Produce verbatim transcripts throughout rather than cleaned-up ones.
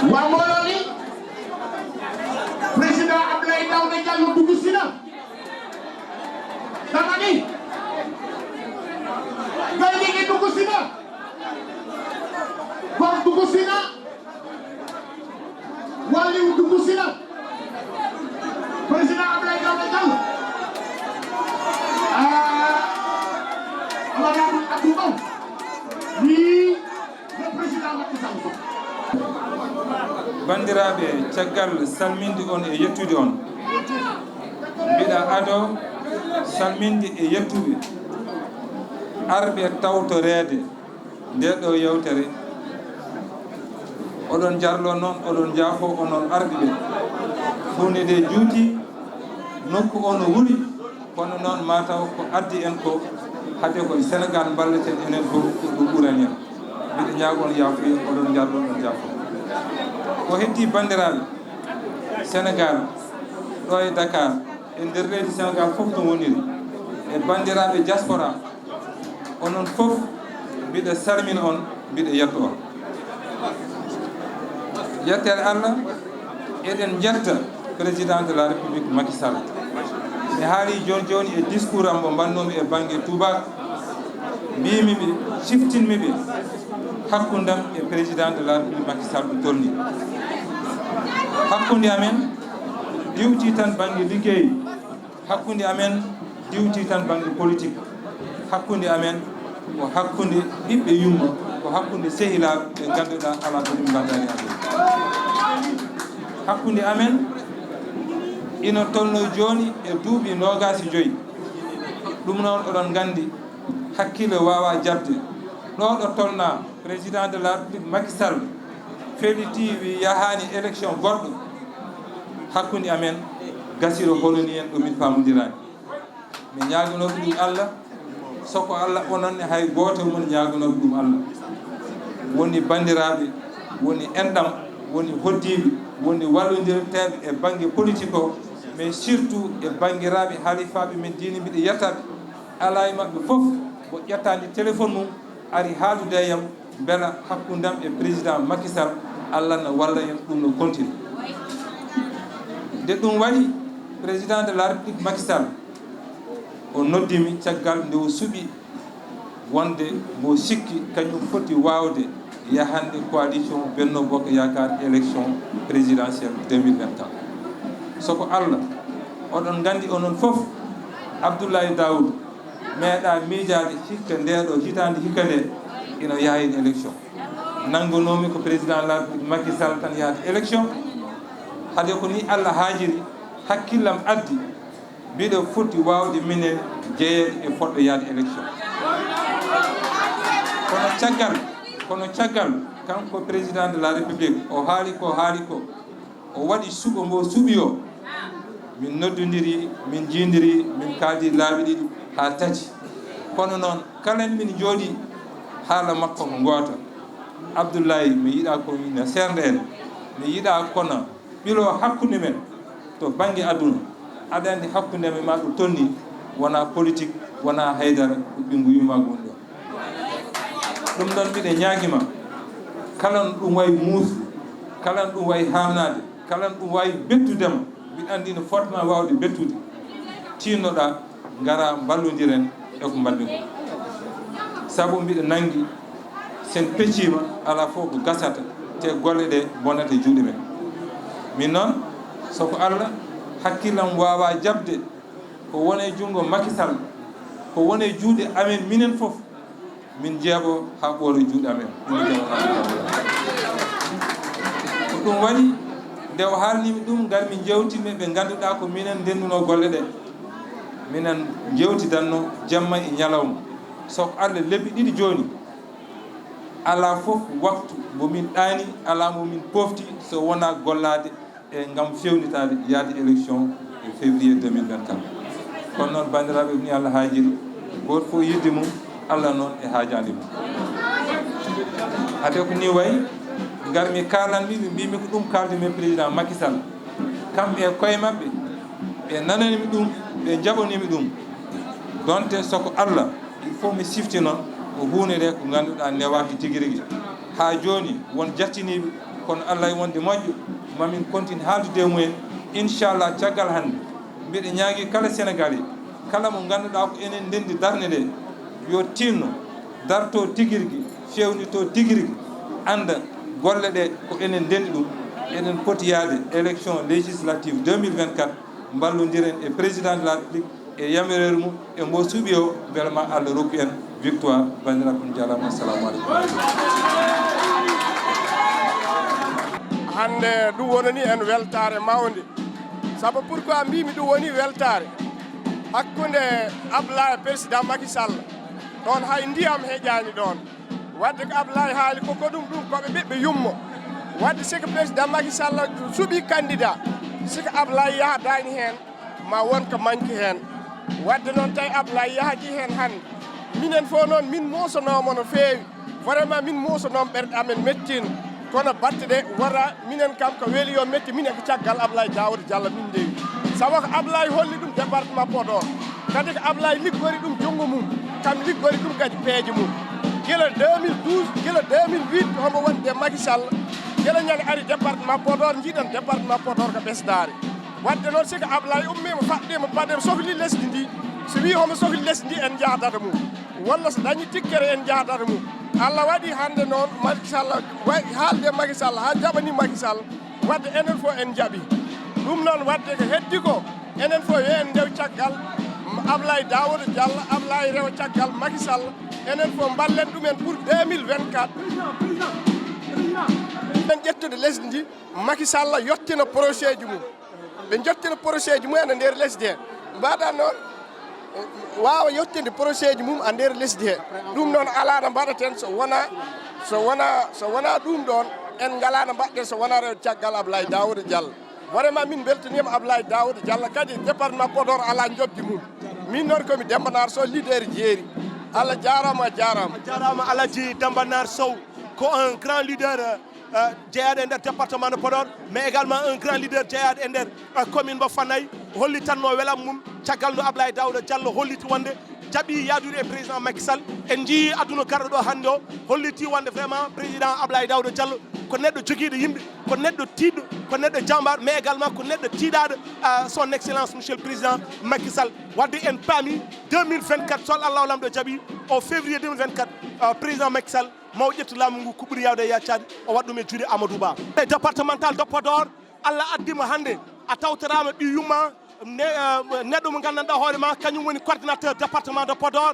Wa mbooloo mi, Président Abdoulaye Daouda Diallo dugg si na. Dama ni, gaynde gi dugg si na. Gor dugg si na. Wàlliw dugg si na. Président Abdoulaye Daouda Diallo. Ah, honorable Abdou Mbow. Lii le président Macky Sall. Banndiraaɓe, caggal salminde on e yettude on, mbiɗa adoo salminde e yettude arɓe tawtoreede ndee ɗoo yewtere. Oɗon njarloo noon, oɗon njaafoo onon arɓe ɓe. Huunde nde juuti, nokku o no wuli, kono noon mataw ko addi en ko, hade ko e Sénégal mballeten enen fof, ko ɗum ɓurani en. Mbiɗa ñaago on yaafuya, oɗon njarloo, oɗon njaafoo. Ko heddii banndiraaɓe Sénégal, ɗo e Dakar, e nder leydi Sénégal fof no woniri, e banndiraaɓe diaspora, onon fof mbiɗa salmina on, mbiɗa yetto on. Yettere Allah, eɗen njetta Président de la République Macky Sall. Mi haali jooni jooni e discours am mo mbannoomi e bannge Touba, mbiimi ɓe, ciftinmi ɓe, hakkundam e Président de la République Macky Sall ɗo tolni. Hakkunde amen diwti tan bannge liggey, hakkunde amen diwti tan bannge politique, hakkunde amen ko hakkunde ɓiɓɓe yumma, ko hakkunde sehilaaɓe ɓe ngannduɗaa alaa ko ɗum ngaddaani amen. Hakkunde amen ina tolno jooni e duuɓi noogaas e joy. Ɗum noon oɗon nganndi, hakkille waawaa jaɓde ɗo ɗo tolnaa. Président de la République Macky Sall felliti, wi yahaani élection goɗɗo, hakkunde amen gasiro hono ni en ɗo min faamodiraani. Min ñaaganooɓe ɗum Allah, so ko Allah, onon ne hay gooto e mon ñaaganooɓe ɗum Allah. Woni banndiraaɓe, woni enɗam, woni hoddiiɓe, woni wallondirteeɓe e bannge politique o, mais surtout e banndiraaɓe halifaaɓe men diine, mbiɗa yettaɓe, alaa e maɓɓe fof mo ƴettaani téléphone mum, ari haalude e yam, mbela hakkundam e président Macky Sall, Allah na walla en, ɗum no continue. Nde ɗum waɗi, président de la République Macky Sall, o noddimi caggal nde o suɓi wonde mo sikki kañum foti waawde yahande coalition Benno Bokk Yaakaar élection présidentielle deux mille vingt-quatre. So ko Allah, oɗon nganndi onon fof, Abdoulaye Daoud meeɗa miijaade hikka nde ɗo hitaande hikka nde ina yaha en élection. Nanngunoomi ko président de la République Macky Sall tan yahata élection. Hade ko ni Allah haajiri, hakkillam addi, mbiɗo foti waawde minen jeyeede e fotɗo yahde élection. Kono caggal, kono caggal, kanko président de la République, o haali ko haali ko, o waɗi suɓo mbo suɓi o. Min noddondiri, min njiidiri, min kaaldi laabi ɗiɗi haa tati. Kono noon, kala min njooɗi, haala makko ko ngoota. Abdoulaye, mi yiɗa ko ina seernda en, mi yiɗa kono ɓilo hakkunde men to bannge aduna. Aɗa anndi hakkunde men ma ɗo tolni, wona politique, wona haydara, ko ɓinngu yummaagu woni ɗo. Ɗum ɗon mbiɗa ñaagima, kala no ɗum wayi muus, kala no ɗum wayi haamnaade, kala no ɗum wayi bettude ma, mbiɗa anndi no fotma waawde bettude, tiinnoɗa, ngara mballondiren e ko mbaɗmi ko. Sabu mbiɗa nanngi, sen pecciima, alaa fof ko gasata, te golle ɗe bonata e juuɗe men. Min noon, so ko Allah, hakkillam waawaa jaɓde ko woni e junngo Macky Sall, ko woni e juuɗe amen minen fof, min njeeɓo haa ɓoola juuɗe amen. Min njeeɓo haa ɓoola. Ko ɗum waɗi, nde o haalnimi ɗum, ngarmi njeewtimi ɓe ngannduɗaa ko minen ndennunoo golle ɗe. Minen njeewtidanno jamma e ñalawma. So ko Allah, lebbi ɗiɗi jooni, alaa fof waktu mbo min ɗaani, alaa mo min pofti so wonaa gollaade e ngam feewnitaade yahde élection e février deux mille vingt-quatre. Kono noon, banndiraaɓe, ko ni Allah haajiri, gooto fof e yiɗde mum, Allah noon e haajaade mum. Hade ko ni wayi, ngarmi kaalanmi ɓe, mbimi ko ɗum kaaldi men président Macky Sall. Kamɓe e koye maɓɓe, ɓe nananimi ɗum, ɓe njaɓanimi ɗum. Donte so ko Allah, il faut mi siftino ko huunde nde ko ngannduɗaa newaaki tigi rigi. Haa jooni, won jattiniiɓe Kono Allah e wonde moƴƴo, mamin continue haaldude e mumen, inchallah. Caggal hannde, mbiɗa ñaagii kala Sénégalais, kala mo ngannduɗaa ko enen ndenndi darnde nde, yo tinno, darto tigi rigi, fewnito tigi rigi, annda golle ɗe ko enen ndenndi ɗum. Eɗen poti yaade élection législative deux mille vingt-quatre, mballondiren e président de la République e yamiroore mum e mbo suuɓi o, mbele ma Allah rokku en victoire. Banndiraaɓe, on njaaraama, assalamu aleykum. Hannde ɗum wonani en weltaare mawnde. Sabu pourquoi mbimi ɗum woni weltaare? Hakkunde Ablaye, président Macky Sall, ɗon hay ndiyam heƴaani ɗon. Wadde ko Ablaye haali ko, ko ɗum ɗum, ko ɓe ɓiɓɓe yummo. Wadde siko président Macky Sall suɓi candidat, siko Ablaye yahdaani heen, ma won ko manki heen. Wadde noon, tawi Ablaye yahdi heen hannde, minen fof noon min muusanooma no feewi. Vraiment, min muusanooma, ɓerɗe amen mettiino. Kono batte ɗe wota minen kam ko weli yo metti, min e ko caggal Ablaye Daouda Diallo min ndewi. Sabu ko Ablaye holli ɗum département Podor. Kadi ko Ablaye liggori ɗum junngo mum, kam liggori ɗum kadi peeje mum. Gila deux mille douze, gila deux mille huit, homo wonde Macky Sall, gila ñande ari département Podor, njiɗen département Podor ko ɓesdaare. Wadde noon, siko Ablaye ummiima, faɗɗiima, paɗe sohli lesdi ndi, so wii homo sohli lesdi ndi, en njahdata mum. Walla so dañi tikkere, en njahdata mum. Allah waɗi hannde noon, Macky Sall, wa-, haalde Macky Sall, haa jaɓani Macky Sall, wadde enen fof en njaɓi. Ɗum noon, wadde ko heddi ko, enen fof yo en ndew caggal Ablaye Daouda Diallo, Ablaye rewa caggal Macky Sall, enen fof mballen ɗumen pour deux mille vingt-quatre. En ƴettude lesdi ndi, Macky Sall yottina projet ji mum. Ɓe njottina projet ji mum en e nder lesdi he. Mbaɗa noon, waawa yettinde projet ji mum e nder lesdi he. Ɗum noon alaa no mbaɗaten so wona, so wona, so wona ɗum ɗoon, en ngalaa no mbaɗaten so wona rew caggal Ablaye Daouda Diallo. Vraiment, min mbeltaniima Ablaye Daouda Diallo, kadi département Podor alaa njoɓdi mum. Min noon ko mi Demba Naar Sow, leader jeeri. Allah jaaraama, a jaaraama. A jaaraama, Alhaji Demba Naar Sow, ko un grand leader, euh, euh, jeyaɗo e nder département de Podor, mais également un grand leader jeyaɗo e nder, euh, commune mo Fanay. Hollitanno welam mum caggal no Ablaye Daouda Diallo holliti wonde jaɓi yaadude e président Macky Sall. En njii aduna garɗo ɗo hannde o, holliti wonde vraiment président Ablaye Daouda Diallo ko neɗɗo jogiiɗo yimɓe, ko neɗɗo tiiɗɗo, ko neɗɗo jambaar, mais également ko neɗɗo tiiɗaaɗo, euh, son excellence monsieur le président Macky Sall. Wadde en paami deux mille vingt-quatre, so Allahu Laamɗo jaɓi, o février deux mille vingt-quatre, euh, président Macky Sall, ma o ƴettu laamu ngu, ko ɓuri yaawde e yaccaade, o waɗa ɗum e juuɗe Amadou Ba. E départemental de Podor, Allah addi mo hannde, a tawtoraama ɓii yumma, ne-, euh, neɗɗo mo nganndanɗaa hoore ma, kañum woni coordinateur département de Podor.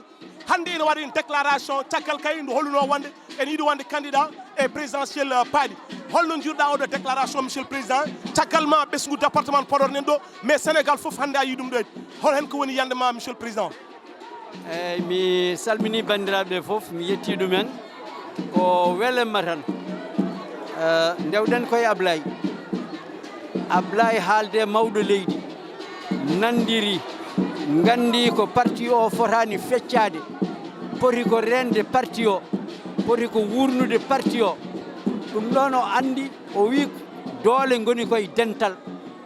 Hannde ina waɗi une déclaration, caggal kay ndu hollunoo wonde ene yiɗi wonde candidat e présidentiel, euh, paaɗi. Holno njiiruɗaa oɗo déclaration, monsieur le président? Caggal ma ɓesngu département Podor nan ɗo, mais Sénégal fof hannde a yii ɗum ɗo. Hol heen ko woni yiyannde ma, monsieur le président? Eeyi, mi salminii banndiraaɓe ɓe fof, mi yettii ɗumen. Ko welemma tan. Eh, ndewɗen koye Ablaye. Ablaye haalde e mawɗo leydi, nanndiri, nganndi ko parti o fotaani feccaade, poti ko reende parti o, poti ko wuurnude parti o. Ɗum ɗoon o anndi, o wii doole ngoni koye dental.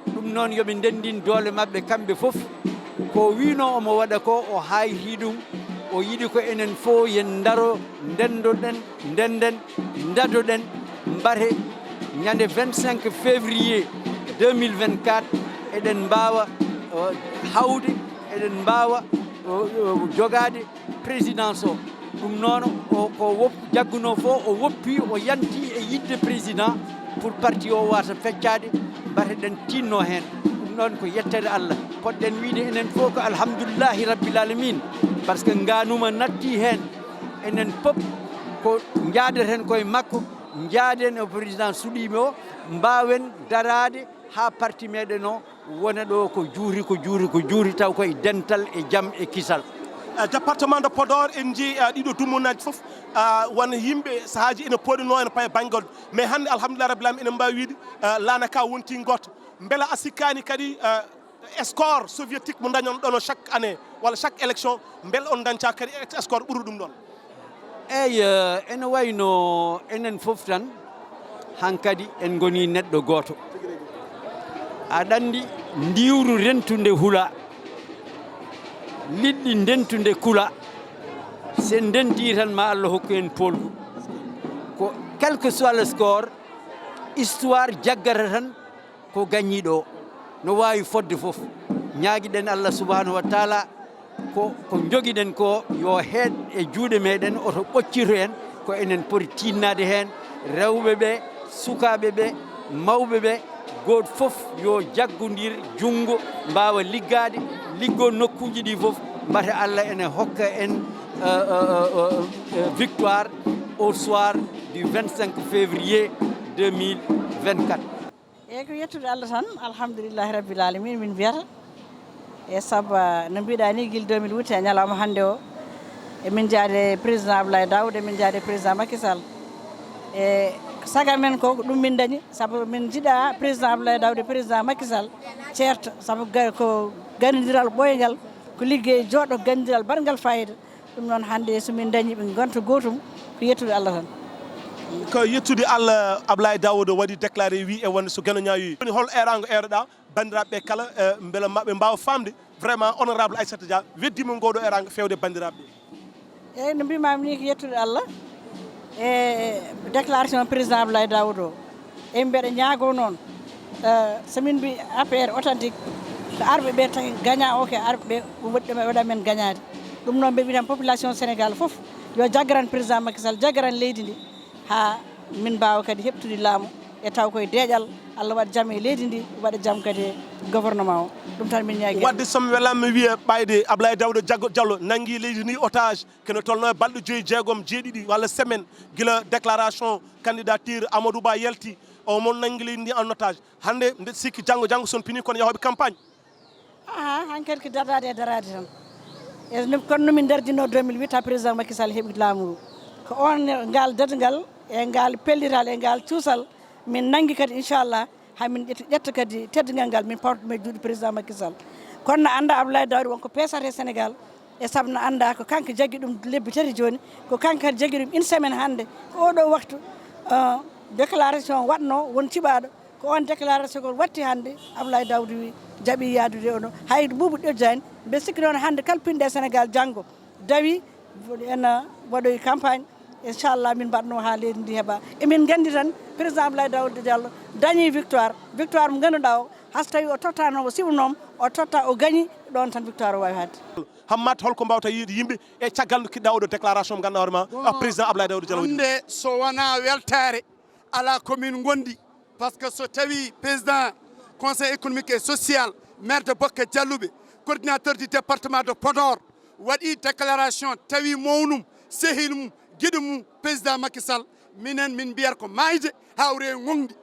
Ɗum noon, yo ɓe ndenndin doole maɓɓe kamɓe fof. Ko o wiinoo omo waɗa ko, o haayri ɗum. O yiɗi ko enen fof yen ndaro, ndenndoɗen, ndennden, ndadoɗen, mbate ñande vingt-cinq février deux mille vingt-quatre, eɗen mbaawa, o, hawde, eɗen mbaawa, o, o, jogaade présidence o. Ɗum noon, o ko wop-, jaggunoo fof, o woppi, o yanti e yiɗde président pour parti o waasa feccaade, mbate ɗen tiinno heen. Ɗum noon ko yettere Allah. Poɗɗen wiyde enen fof ko alhamdulillahi rabbil alamin, par ce que ngaanuma natti heen. Enen pop ko njaadeten koye makko, njaaden e président suɗiiɓe o, mbaawen daraade haa parti meɗen o wona ɗo ko juuri, ko juuri, ko juuri, taw koye dental e jam e kisal. Eh, département de Podor, en njii, eh, ɗiɗo dumunaaji fof, ah, won yimɓe sahaaji ene pooɗunoo, ene paya bannge goɗɗo. Mais hannde, alhamdulillah rabbil alamin, enen mbaawi wiyde, eh, laana ka wonti gooto. Mbela a sikkaani kadi, eh, score soviétique mo ndañon ɗono chaque année, walla chaque élection, mbel on ndañca kadi score ɓuru ɗum ɗon? Eey, eh, ene wayno enen fof tan, hankadi en ngoni neɗɗo gooto. Aɗa anndi, ndiwru rentunde hula, liɗɗi ndentunde kula. So en ndentii tan, ma Allah hokku en poolgu. Ko quel que soit le score, Histoire jaggata tan ko gañiiɗo o, no waawi fodde fof. Ñaagiɗen Allah subhanahu wa taala ko, ko jogiɗen ko yo heed e juuɗe meɗen, oto ɓoccito en, ko enen poti tiinnaade heen, rewɓe ɓe, sukaaɓe ɓe, mawɓe ɓe, gooto fof yo jaggondir junngo, mbaawa liggaade, liggoo nokkuuji ɗi fof, mbata Allah ene hokka en, euh, euh, euh, euh, victoire au soir du vingt-cinq février deux mille vingt-quatre. Eyyi, ko yettude Allah tan, alhamdulillahi rabbil alamin min mbiyata. E sabu, ah, no mbiɗa ni, gila deux mille huit e ñalawma hannde o, emin njaade président Abdoulaye Daouda, emin njaade président Macky Sall. E saga men ko ɗum min dañi, sabu min njiɗa président Abdoulaye Daouda e président Macky Sall ceerta, sabu ga-, ko gandidiral ɓooyngal, ko liggey jooɗo gandidiral baɗngal fayida. Ɗum noon hannde so min dañi ɓe ngonta gootum, ko yettude Allah tan. Ko yettude Allah, Ablaye Daouda waɗi déclaré, wi e wonde so Geno ñaawi. Woni hol eeraango eeroɗa banndiraaɓe ɓe kala, eh, mbela maɓe mbaawa faamde vraiment honorable Aissata Dia weddima ngooɗo eeraango feewde banndiraaɓe ɓe? Eyyi, no mbimami ni, ko yettude Allah e déclaration président Abdoulaye Daouda o. Eyyi, mbeɗa ñaago noon, eh, so min mbi A P R authentique, ko arɓe ɓe tan gaña o, ko arɓe ɓe waɗi ɗum, waɗa men gañade. Ɗum noon mbeɗa wiya tan population Sénégal fof yo jaggaran président Macky Sall, jaggaran leydi ndi, ha min mbawa kadi heɓtude laamu e taw koye deeƴal, Allah waɗa jaam e leydi ndi, waɗa jaam kadi e gouvernement o. Ɗum tan min ñaagi. Wadde somi welama mi wiya ɓayde Ablaye Daouda Diallo, Diallo nangi leydi ndi otage, kene tolno e balɗe joyyi, jeegom, jeeɗiɗi walla semaine gila déclaration candidature Amadou Ba yalti, o mon nangi leydi ndi en otage. Hande mbeɗa sikki janggo, janggo son pini kono yahoɓe campagne. Aha, hankadi ko darade e darade tan. E no, kono no min darjino deux mille huit ha président Macky Sall heɓi laamu ngu. Ko on ngal dadgal e ngal pellital e ngal cuusal min nangi kadi inchallah, ha min ƴetta, ƴetta kadi teddingal ngal min pawta ɗum e juuɗe président Macky Sall. Kono no anda Abdoulaye Daouda wonko peesata e Sénégal, e sabu no anda ko kanko jaggi ɗum lebbi tati joni, ko kanko kadi jaggi ɗum une semaine hande. Ko oɗo waktu, euh, déclaration waɗno won ciɓaɗo, ko on déclaration ko watti hande Abdoulaye Daouda wi jaɓi yaadude oɗo, hay buubu ƴojjani. Mbe sikki noon hande kala pinɗo e Sénégal janggo dawi ena waɗoyi campagne, inchallah min mbaɗno ha leydi ndi heeɓa. Emin gandi tan président Abdoulaye Daouda Diallo dañi victoire, victoire mo ganduɗa o, hay so tawi o tottanoma, o siɓunoma, o totta, o gañi, ɗon tan victoire o wawi hadde. Hammat, holko mbawta yiide yimɓe e caggal nde kiɗɗa oɗo déclaration mo ganduɗa hoore ma, ah, président Abdoulaye Daouda Diallo waɗi? Hande so wona weltare, ala komin gondi, par ce que so tawi président conseil économique et social, maire de Bokke Dialluɓe, coordinateur du département de Podor, waɗi déclaration, tawi mawnum, sehil mum, giɗo mum président Macky Sall, minen min mbiyata ko mayde hawre e ŋoŋde.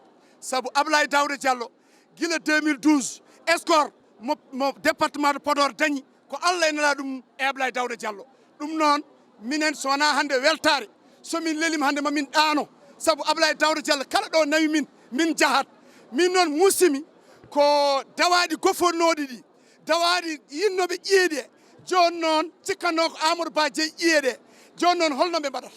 Saabu Ablaye Daouda Diallo, gila deux mille douze, score mo, mo département de Podor dañi, ko Allah e nelaɗo mum e Ablaye Daouda Diallo. Ɗum noon, minen so wona hande weltare, so min lelima hande ma min ɗaano, saabu Ablaye Daouda Diallo kala ɗo nawi min, min jahat. Min noon musimi ko dawaɗi gofonnooɗi ɗi, dawaɗi yinnoɓe ƴiyeɗe. Joni noon cikkanno ko Amadou Ba jeyi ƴiyeɗe. Joni noon holno ɓe mbaɗata?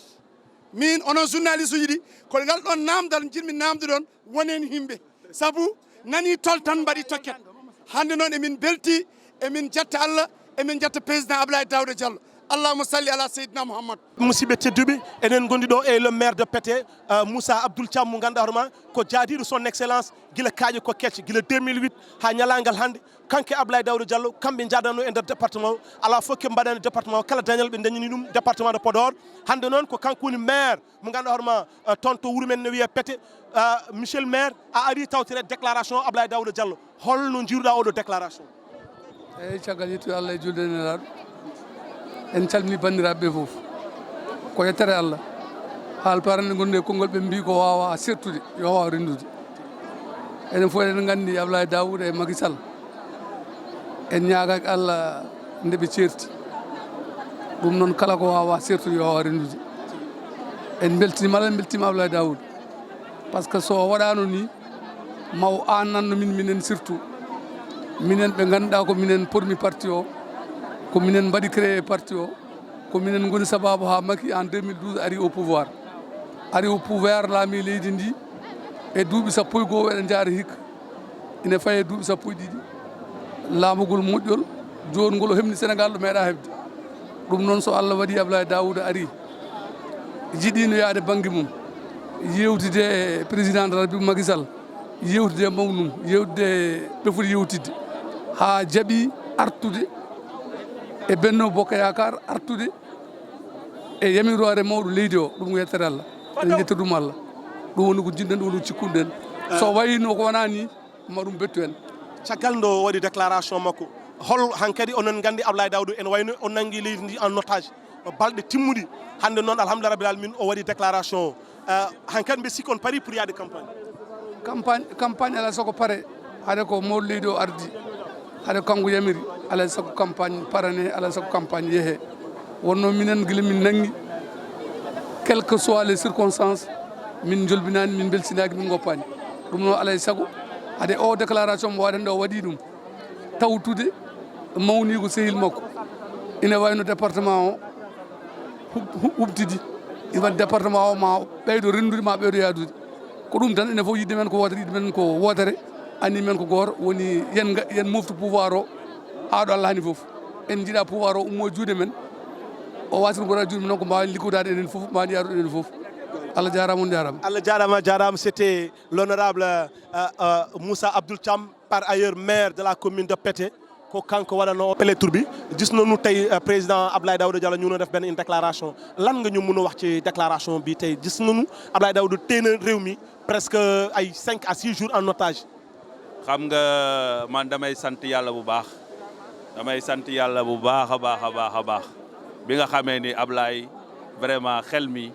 Min onon journaliste uji ɗi, ko ngal ɗon namdal jiɗmi namduɗon, wonen himɓe. Saabu nani tol tan mbaɗi tokket. Hande noon emin belti, emin jetta Allah, emin jetta président Ablaye Daouda Diallo. Allahumma salli ala Seydina Mouhammad. Musidɓe tedduɓe, enen gondi ɗo e le maire de Pété, euh, Moussa Abdoul Thiam mo ganduɗa hoore ma ko jaadiɗo son excellence gila kaaƴe ko kecce, gila deux mille huit ha ñalagal hande. Kanko e Ablaye Daouda Diallo, kamɓe jadanno e nder département o. Ala fof ke mbaɗani département o, kala dañal ɓe dañani ɗum département de Podor. Hande noon ko kanko woni maire mo ganduɗa hoore ma, euh, toon to wuuro men ne wiye Pété. Euh, monsieur le maire, a ari tawtere déclaration Ablaye Daouda Diallo. Holno jiiruɗa oɗo déclaration? Eyyi, caggal yettude Allah e julde e Nelaaɗo, en calmini banndiraaɓe ɓe fof. Ko yettere Allah. Haalpare nde ngonɗen e konngol ɓe mbii ko waawa sertude, yo waaw renndude. Enen fof eɗen nganndi Ablaye Daouda e Macky Sall, en ñaagaaki Allah nde ɓe ceerti. Ɗum noon, kala ko waawa sertude, yo waaw renndude. En mbeltiima Allah, en mbeltiima Ablaye Daouda. Par ce que so o waɗaano nii, ma o aananno min, minen surtout. Minen ɓe ngannduɗaa ko minen pormi parti o, ko minen mbaɗi créé parti o, ko minen ngoni sabaabu haa Macky en deux mille douze ari au pouvoir. Ari au pouvoir laami leydi ndi e duuɓi sappo e goo eɗen njaara hikka. Ina fayi e duuɓi sappo e ɗiɗi. Laamagol moƴƴol, jooni ngol o heɓni Sénégal ɗo meeɗaa heɓde. Ɗum noon so Allah waɗii Ablaye Daouda arii, jiɗiino yahde bannge mum. Yewtide e président de la République Macky Sall, yewtide e mawnum, yewtide ɓe foti yewtidde, haa jaɓi artude e Benno Bokk Yaakaar, artude e yamiroore mawɗo leydi o. Ɗum ko yettere Allah. Eɗen njettira ɗum Allah. Ɗum woni ko njiɗɗen, ɗum woni ko cikkunoɗen. So wayno ko wonaa ni, ma ɗum bettu en. Caggal nde o waɗi déclaration makko, hol hankadi onon nganndi Ablaye Daouda ene wayno o nanngi leydi ndi en otage balɗe timmuɗi. Hannde noon, alhamdulillah rabbil alamin, o waɗi déclaration o. Eh, hankadi mbe sikki on pari pour yaade campagne? Campagne, campagne alaa sago pare, hade ko mawɗo leydi o ardi, hade kanko yamiri, alaa sago campagne parane, alaa sago campagne yehe. Wonno minen gila min nanngi, quelles que soient les circonstances, min njolbinaani, min mbeltinaaki, min ngoppaani. Ɗum noon alaa sago, hade o déclaration mo waɗen ɗo o waɗi ɗum, tawtude mawniigu sehil makko. Ina wayno département o hub-, hub-, huɓtidi. Ina waɗi département o ma ɓeydo renndude, ma ɓeydo yaadude. Ko ɗum tan, enen fof yiɗde men ko wootere, yiɗde men ko wootere, anni men ko gooto, woni yen nga-, yen moftu pouvoir o haa ɗo Allah hani fof. En njiɗa pouvoir o ummo juuɗe men, o wasino gona juuɗe men, noon ko mbawen liggodaade enen fof, mbawen yaarude enen fof. Allah jaaraama, on jaaraama. Allah jaaraama, jaaraama. C'était l'honorable, euh, euh, Moussa Abdoul Thiam, par ailleurs maire de la commune de Pété. Ko kanko waɗano pele turbi. Gis nanu tey, euh, président Abdoulaye Daouda Diallo ñu ngi def benn une déclaration. Lan nga ñu mën a wax ci déclaration bi tey? Gis nanu Abdoulaye Daouda téye na réew mi presque ay cinq à six jours en otage. Xam nga, man damay sant Yàlla bu baax, damay sant Yàlla bu baax a baax a baax a baax, bi nga xamee ni Ablaye vraiment xel mi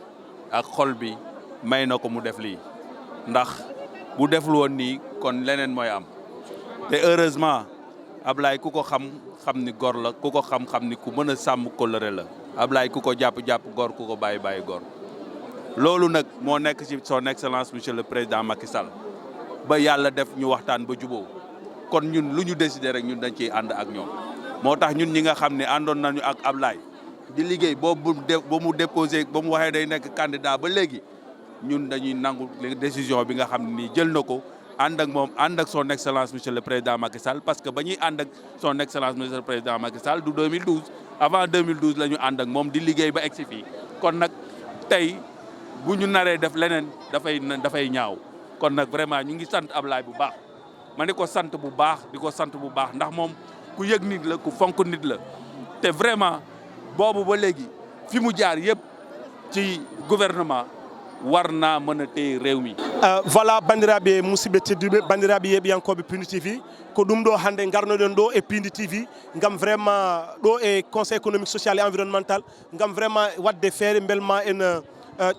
ak xol bi may na ko mu def lii, ndax bu deful woon nii kon leneen mooy am. Te heureusement, Ablaye ku ko xam, xam ni gor la, ku ko xam, xam ni ku mën a sàmm kóllëre la. Ablaye ku ko jàpp, jàpp gor, ku ko bàyyi, bàyyi gor. Loolu nag moo nekk ci son excellence monsieur le président Macky Sall, ba Yàlla def ñu waxtaan ba juboo. Kon ñun lu ñu décider rek, ñun dañ ciy ànd ak ñoom. Moo tax ñun ñi nga xam ne àndoon nañu ak Ablaye di liggéey boobu, de, ba mu déposé, ba mu waxee day nekk candidat ba léegi, ñun dañuy nangu décision bi nga xam ne nii jël na ko, ànd ak moom, ànd ak son excellence monsieur le président Macky Sall, parce que ba ñuy ànd ak son excellence monsieur le président Macky Sall du deux mille douze, avant deux mille douze la ñu ànd ak moom di liggéey ba egsi fii. Kon nag, tey bu ñu naree def leneen, dafay, dafay ñaaw. Kon nag, vraiment, ñu ngi sant Ablaye bu baax. Ma di ko sant bu baax, di ko sant bu baax, ndax moom ku yëg nit la, ku fonk nit la. Te vraiment, boobu ba léegi, fi mu jaar yëpp ci gouvernement, war naa mën a téye réew mi. Euh, voilà, banndiraaɓe musidɓe tedduɓe, banndiraaɓe yeeɓiyankooɓe Pindi T V, ko ɗum ɗo hannde ngarnoɗen ɗo e Pindi T V, ngam vraiment ɗo e Conseil économique, social et environnemental, ngam vraiment waɗde feere mbel ma en, euh,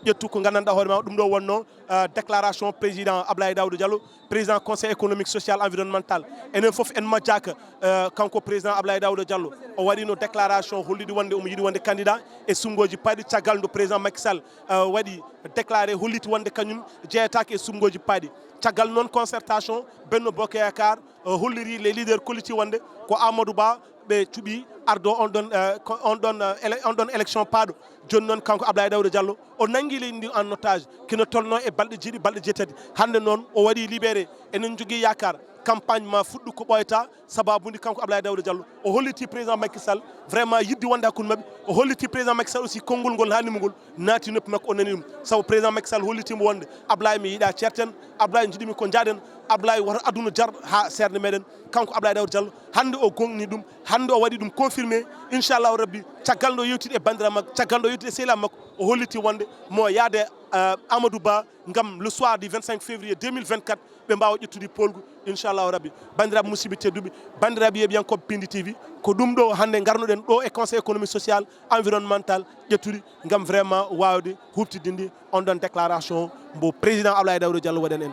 ƴettu ko nganndanɗaa hoore ma, ɗum ɗo wonno, euh, déclaration président Ablaye Daouda Diallo, président Conseil économique, social, environnemental. Enen fof en majjaka, euh, kanko président Ablaye Daouda Diallo, o waɗino déclaration holliɗi wonde omo yiɗi wonde candidat e suɓngooji payɗi, caggal nde président Macky Sall, euh, waɗi déclaré, holliti wonde kañum jeyetaake e suɓngooji payɗi. Caggal noon concertation, Benno Bokk Yaakaar, euh, holliri les leaders, kolliti wonde ko Amadou Ba ɓe cuɓi ardo on ɗon, euh, ko on ɗon, euh, ele-, on ɗon élection paaɗo. Jooni noon, kanko Ablaye Daouda Diallo, o nanngi leydi ndi en otage, kino tolno e balɗe jeeɗiɗi, balɗe jeetati. Hannde noon, o waɗi libéré. Enen njogii yaakaar, campagne ma fuɗɗu ko ɓooyata, sababude kanko Ablaye Daouda Diallo. O holliti président Macky Sall, vraiment, yiɗde wonde hakkunde maɓɓe. O holliti président Macky Sall aussi konngol ngol haalnimo ngol naati noppi makko, o nani ɗum. Sabu président Macky Sall hollitimo wonde, "Ablaye, mi yiɗa ceerten, Ablaye, njiɗumi ko njaaden, Ablaye, woto aduna jar haa seernde meɗen." Kanko Ablaye Daouda Diallo, hannde o gongni ɗum, hannde o waɗi ɗum confirmé. Inchallahu Rabbi, caggal nde o yewtidi e banndiraaɓe makko, caggal nde o yewtidi e sehilaaɓe makko, o holliti wonde mo yaade, eh, Amadou Ba ngam le soir du vingt-cinq février deux mille vingt-quatre, ɓe mbaawa ƴettude poolgu, inchallahu Rabbi. Banndiraaɓe musidɓe tedduɓe, banndiraaɓe yeeɓiyankooɓe Pindi T V, ko ɗum ɗo hannde ngarnuɗen ɗo e Conseil économique, social, environnemental, ƴettude ngam vraiment waawde huuɓtidinde on ɗon déclaration mbo président Ablaye Daouda Diallo waɗan en.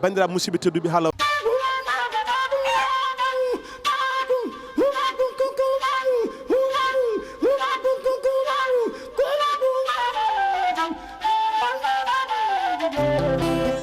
Banndiraaɓe musidɓe tedduɓe, hala